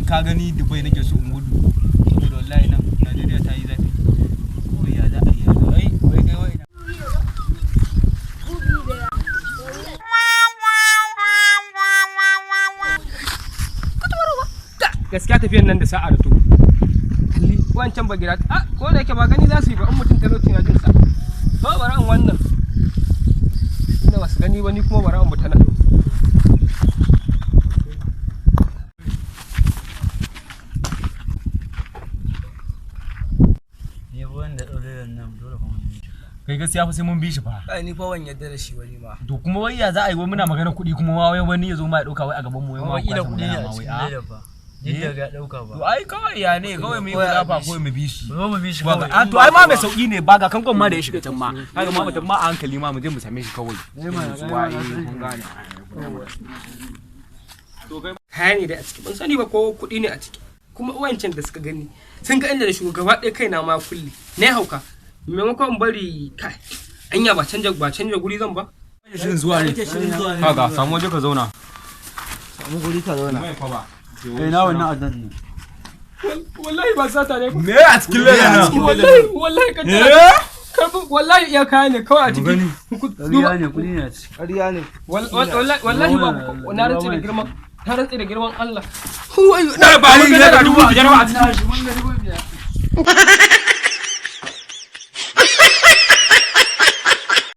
Ka gani, Dubai nake so in gudu, saboda wallahi nan Najeriya ta yi zafi. Kawai ya za a yi yanzu? Ai wai kai, wai ina. Gaskiya tafiyan nan da sa'a da to kalli wancan ba gira a ko da yake ba gani za su yi ba. In mutum talauci na jin sa to bara in wannan inda ba su gani ba, ni kuma bara in mutana. Ne ba wanda ɗaure nan, dole fa mun yi shi. Kai, gaskiya fa sai mun bi shi fa. Ai ni fa ban yadda da shi wani ma. To kuma wai ya za a yi, wai muna magana kuɗi, kuma wai wani ya zo ma ya ɗauka wai a gaban mu, wai ma Kuma kila kwasa kuɗi ne magana a ma wai cikin a leda fa. Duk da ga ɗauka ba. To ai kawai ya ne, kawai mu yi gudafa, kawai mu bi shi. Mu zo mu bi shi Ba kawai. ga a to ai ma mai sauki ne, ba ga kankon ma da ya shiga can ma, kaga ma mutum ma a hankali ma mu je mu same shi kawai. Nutsuwa, eh, kun gane. Kaya ne dai a ciki, ban sani ba ko kuɗi ne a ciki. Kuma wancan da suka gani sun ga inda da shigo gaba ɗaya, kaina ma kulle na yi hauka. Maimakon in bari, kai, anya ba canja guri zan ba. Shirin zuwa ne. Kaga, samu waje ka zauna. Samu guri ka zauna. Mai kwaba. Eh, na wannan adan ne. Wallahi ba sata ne. Me a cikin leda nan? Wallahi, wallahi ka Eh? karbi, wallahi iya kaya ne kawai a ciki. Ƙarya ne, kuɗi ne a ciki. Ƙarya ne. Wallahi ba, na rantse da girman, na rantse da girman Allah. Na ba ni naira 5,000 ba a ciki. Na shi mun ga 5,000.